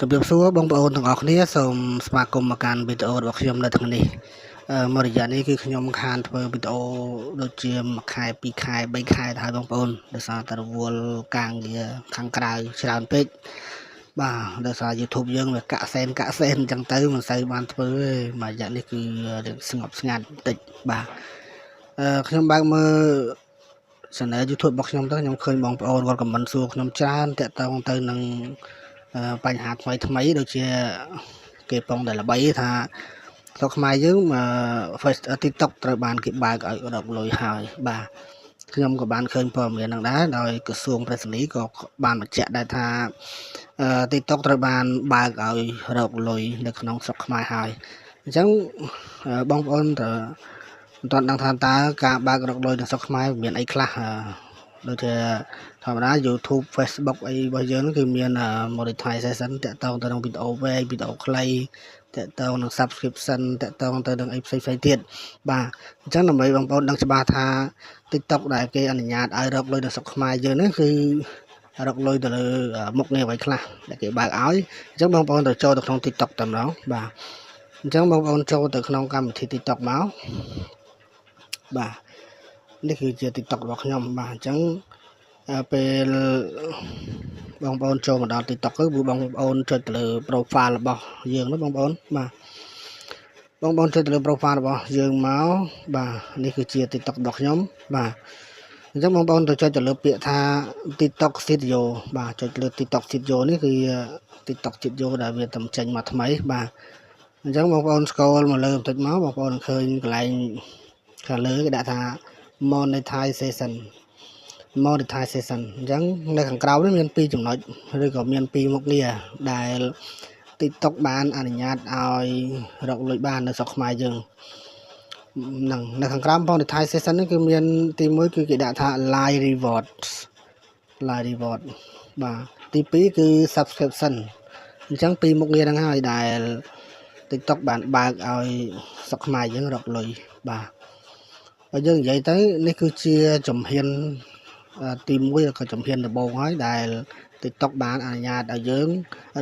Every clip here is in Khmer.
ជម្រាបសួរបងប្អូនទាំងអស់គ្នាសូមស្វាគមន៍មកកាន់វីដេអូរបស់ខ្ញុំនៅថ្ងៃនេះមករយៈនេះគឺខ្ញុំខានធ្វើវីដេអូដូចជាមួយខែពីរខែ3ខែទៅហើយបងប្អូនដោយសារតែរវល់ការងារខាងក្រៅច្រើនពេកបាទដោយសារ YouTube យើងវាកាក់សែនកាក់សែនអញ្ចឹងទៅមិនសូវបានធ្វើទេមួយរយៈនេះគឺរៀងស្ងប់ស្ងាត់បន្តិចបាទខ្ញុំបើកមើល channel YouTube របស់ខ្ញុំទៅខ្ញុំឃើញបងប្អូនគាត់ comment សួរខ្ញុំច្រើនតាក់ទងទៅនឹងបញ្ហាថ្មីថ្មីដូចជាគេពងតែល្បីថាស្រុកខ្មែរយើង Face TikTok ត្រូវបានគេបើកឲ្យរកលុយហើយបាទខ្ញុំក៏បានឃើញព័ត៌មានហ្នឹងដែរដោយក្រសួងប្រៃសណីក៏បានបញ្ជាក់ដែរថា TikTok ត្រូវបានបើកឲ្យរកលុយនៅក្នុងស្រុកខ្មែរហើយអញ្ចឹងបងប្អូនត្រូវមិនទាន់ដឹងថាតើការបើករកលុយនៅស្រុកខ្មែរមានអីខ្លះដូចជាធម្មតា YouTube Facebook អីរបស់យើងគឺមាន monetization តាក់ទងទៅនឹងវីដេអូវែងវីដេអូខ្លីតាក់ទងនឹង subscription តាក់ទងទៅនឹងអីផ្សេងៗទៀតបាទអញ្ចឹងដើម្បីបងប្អូនដឹងច្បាស់ថា TikTok ដែលគេអនុញ្ញាតឲ្យរកលុយនៅស្រុកខ្មែរយើងហ្នឹងគឺរកលុយទៅលើមុខងារអ្វីខ្លះដែលគេបើកឲ្យអញ្ចឹងបងប្អូនត្រូវចូលទៅក្នុង TikTok តែម្ដងបាទអញ្ចឹងបងប្អូនចូលទៅក្នុងកម្មវិធី TikTok មកបាទនេះគឺជា TikTok របស់ខ្ញុំបាទអញ្ចឹងពេលបងប្អូនចូលមកដល់ TikTok គឺបងប្អូនចុចទៅលើ profile របស់យើងនោះបងប្អូនបាទបងប្អូនចុចទៅលើ profile របស់យើងមកបាទនេះគឺជា TikTok របស់ខ្ញុំបាទអញ្ចឹងបងប្អូនទៅចុចទៅលើពាក្យថា TikTok Studio បាទចុចលើ TikTok Studio នេះគឺ TikTok Studio ដែលវាតំចេញមកថ្មីបាទអញ្ចឹងបងប្អូន scroll មកលើបន្តិចមកបងប្អូននឹងឃើញកន្លែងខាងលើគេដាក់ថា monetization monetization អញ្ចឹងនៅខាងក្រោមនេះមាន2ចំណុចឬក៏មាន2មុខងារដែល TikTok បានអនុញ្ញាតឲ្យរកលុយបាននៅស្រុកខ្មែរយើងហ្នឹងនៅខាងក្រោម monetization នេះគឺមានទី1គឺគេដាក់ថា live rewards live reward បាទទី2គឺ subscription អញ្ចឹងពីរមុខងារហ្នឹងហើយដែល TikTok បានបើកឲ្យស្រុកខ្មែរយើងរកលុយបាទបើយើងនិយាយទៅនេះគឺជាជំហានទី1ឬក៏ជំហានដំបូងហើយដែល TikTok បានអនុញ្ញាតឲ្យយើង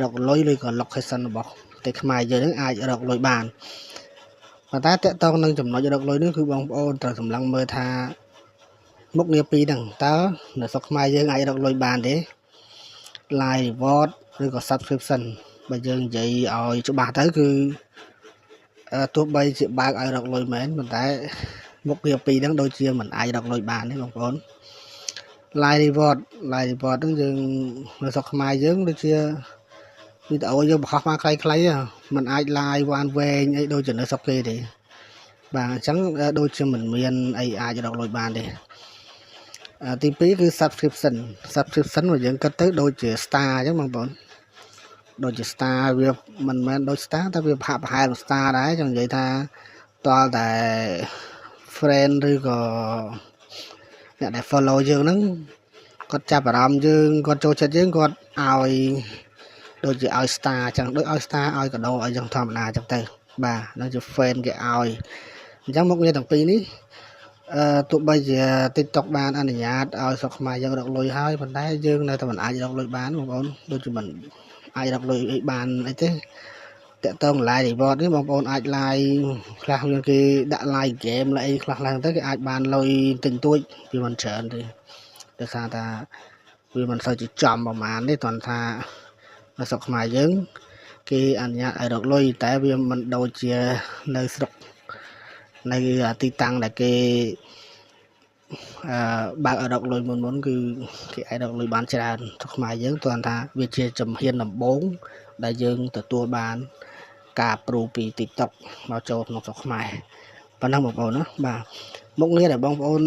រកលុយឬក៏ location របស់ប្រទេសខ្មែរយើងនឹងអាចរកលុយបានប៉ុន្តែតាក់ទងនឹងចំណុចរកលុយនេះគឺបងប្អូនត្រូវសម្លឹងមើលថាមុខងារពីរហ្នឹងតើនៅស្រុកខ្មែរយើងអាចរកលុយបានទេ live reward ឬក៏ subscription បើយើងនិយាយឲ្យច្បាស់ទៅគឺទោះបីជាបើកឲ្យរកលុយមែនប៉ុន្តែមុខងារពីរហ្នឹងដូចជាមិនអាចរកលុយបានទេបងប្អូន live reward live reward ហ្នឹងយើងនៅស្រុកខ្មែរយើងដូចជាវីដេអូយើងបង្ហោះមកខ្លីៗมันអាច live បានវែងអីដូចជានៅស្រុកគេទេបាទអញ្ចឹងដូចជាមិនមានអីអាចរកលុយបានទេទី2គឺ subscription subscription បើយើងគិតទៅដូចជា star អញ្ចឹងបងប្អូនដូចជា star វាមិនមែនដូច star តែវាហាក់ប្រហែលនឹង star ដែរចង់និយាយថាតើតែ friend ឬក៏អ្នកដែល follow យើងហ្នឹងគាត់ចាប់អារម្មណ៍យើងគាត់ចូលចិត្តយើងគាត់ឲ្យដូចជាឲ្យ star អញ្ចឹងដូចឲ្យ star ឲ្យកដោឲ្យចឹងធម្មតាអញ្ចឹងទៅបាទហ្នឹងជា fan គេឲ្យអញ្ចឹងមុខងារទាំងពីរនេះទោះបីជា TikTok បានអនុញ្ញាតឲ្យស្រុកខ្មែរយើងរកលុយហើយប៉ុន្តែយើងនៅតែមិនអាចរកលុយបានបងប្អូនដូចជាមិនអាចរកលុយអីបានអីទេតាក់ទង live reward នេះបងប្អូនអាច live ខ្លះមានគេដាក់ live game អីខ្លះឡើងទៅគេអាចបានលុយទិញទួចវាមិនច្រើនទេដោយសារថាវាមិនសូវជាចំប្រហែលទេគ្រាន់ថានៅស្រុកខ្មែរយើងគេអនុញ្ញាតឲ្យរកលុយតែវាមិនដូចជានៅស្រុកនៅទីតាំងដែលគេបើកឲ្យរកលុយមុនមុនគឺគេអាចរកលុយបានច្រើនស្រុកខ្មែរយើងគ្រាន់ថាវាជាជំហានដំបូងដែលយើងទទួលបានការប្រូពី TikTok មកចូលក្នុងស្រុកខ្មែរប៉ុណ្ណឹងបងប្អូនណាបាទមុខងារដែលបងប្អូន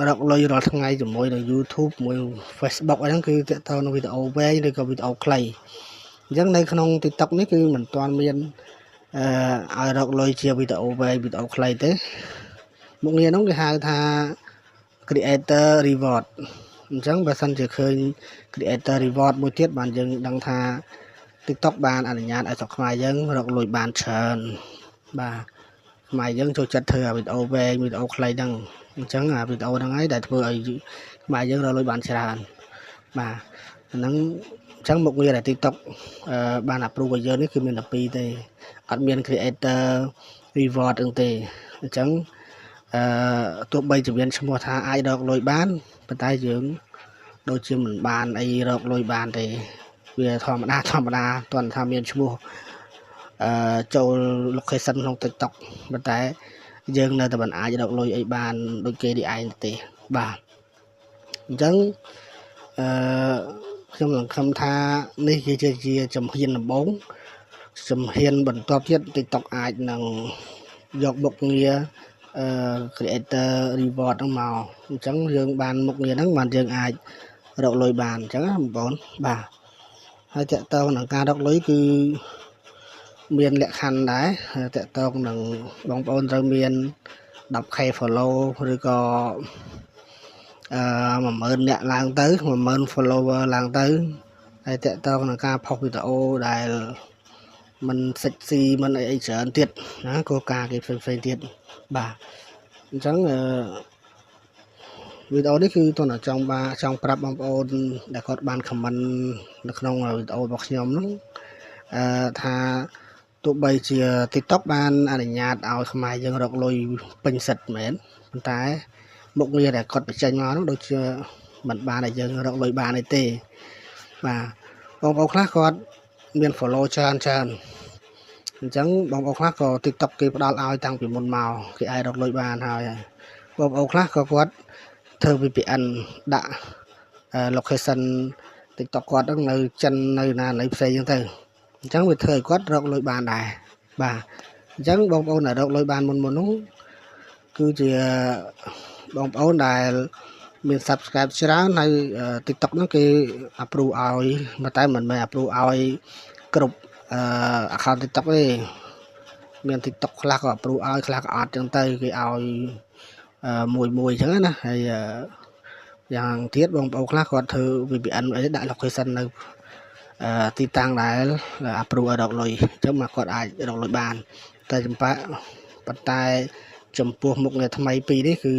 រកលុយរាល់ថ្ងៃជាមួយនឹង YouTube មួយ Facebook អីហ្នឹងគឺទាក់ទងនឹងវីដេអូវែងឬក៏វីដេអូខ្លីអញ្ចឹងនៅក្នុង TikTok នេះគឺមិនទាន់មានឲ្យរកលុយជាវីដេអូវែងវីដេអូខ្លីទេមុខងារហ្នឹងគេហៅថា creator reward អញ្ចឹងបើសិនជាឃើញ creator reward មួយទៀតបានយើងដឹងថា TikTok បានអនុញ្ញាតឲ្យស្រុកខ្មែរយើងរកលុយបានច្រើនបាទខ្មែរយើងចូលចិត្តធ្វើអាវីដេអូវែងវីដេអូខ្លីហ្នឹងអញ្ចឹងអាវីដេអូហ្នឹងហើយដែលធ្វើឲ្យខ្មែរយើងរកលុយបានច្រើនបាទអាហ្នឹង អញ្ចឹងមុខងារដែល TikTok បាន approve ឲ្យយើងនេះគឺមានតែពីរទេអត់មាន creator reward ហ្នឹងទេអញ្ចឹងអឺទោះបីជាមានឈ្មោះថាអាចរកលុយបានប៉ុន្តែយើងដូចជាមិនបានអីរកលុយបានទេវាធម្មតាធម្មតាតើថាមានឈ្មោះអឺចូល location ក្នុង TikTok ប៉ុន្តែយើងនៅតែមិនអាចរកលុយអីបានដូចគេនេះឯងទេបាទអញ្ចឹងអឺខ្ញុំសង្ឃឹមថានេះគឺជាជំហានដំបូងជំហានបន្ទាប់ទៀត TikTok អាចនឹងយកមុខងារអឺ creator reward ហ្នឹងមកអញ្ចឹងយើងបានមុខងារហ្នឹងបានយើងអាចរកលុយបានអញ្ចឹងណាបងប្អូនបាទហើយតកតងនឹងការរកលុយគឺមានលក្ខខណ្ឌដែរតកតងនឹងបងប្អូនត្រូវមាន 10K follow ឬក៏អឺ10000អ្នកឡើងទៅ10000 follower ឡើងទៅហើយតកតងនឹងការផុសវីដេអូដែលមិន sexy មិនអីអីច្រើនទៀតណាគោលការណ៍គេផ្សេងផ្សេងទៀតបាទអញ្ចឹងអឺវីដេអូនេះគឺតើចង់បាចង់ប្រាប់បងប្អូនដែលគាត់បាន comment នៅក្នុងវីដេអូរបស់ខ្ញុំហ្នឹងអឺថាទោះបីជា TikTok បានអនុញ្ញាតឲ្យខ្មែរយើងរកលុយពេញសិទ្ធមែនប៉ុន្តែមុខងារដែលគាត់បញ្ចេញមកនោះដូចជាមិនបានឲ្យយើងរកលុយបានអីទេបាទបងប្អូនខ្លះគាត់មាន follow ច្រើនច្រើនអញ្ចឹងបងប្អូនខ្លះក៏ TikTok គេផ្ដល់ឲ្យតាំងពីមុនមកគេអាចរកលុយបានហើយបងប្អូនខ្លះក៏គាត់ធ្វើ VPN ដាក់ location TikTok គាត់ហ្នឹងនៅចិននៅណានៅផ្សេងអញ្ចឹងទៅអញ្ចឹងវាធ្វើឲ្យគាត់រកលុយបានដែរបាទអញ្ចឹងបងប្អូនដែលរកលុយបានមុនមុននោះគឺជាបងប្អូនដែលមាន subscribe ច្រើនហើយ TikTok ហ្នឹងគេ approve ឲ្យតែមិនមែន approve ឲ្យគ្រប់អឺ account TikTok ទេមាន TikTok ខ្លះក៏ approve ឲ្យខ្លះក៏អត់ចឹងទៅគេឲ្យមួយមួយចឹងណាហើយយ៉ាងទៀតបងប្អូនខ្លះគាត់ធ្វើ VPN អីដាក់ location នៅទីតាំងដែល approve ឲ្យរកលុយអញ្ចឹងមកគាត់អាចរកលុយបានតែចម្ប៉ាប៉ុន្តែចំពោះមុខងារថ្មីពីរនេះគឺ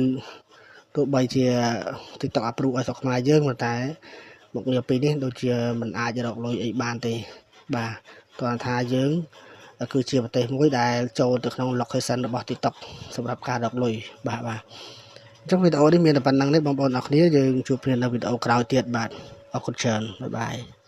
ទោះបីជា TikTok approve ឲ្យស្រុកខ្មែរយើងប៉ុន្តែមុខងារពីរនេះដូចជាមិនអាចរកលុយអីបានទេបាទគ្រាន់ថាយើងគឺជាប្រទេសមួយដែលចូលទៅក្នុង location របស់ TikTok សម្រាប់ការរកលុយបាទបាទអញ្ចឹងវីដេអូនេះមានតែប៉ុណ្ណឹងទេបងប្អូនអរគ្នាយើងជួបគ្នានៅវីដេអូក្រោយទៀតបាទអរគុណច្រើន bye bye.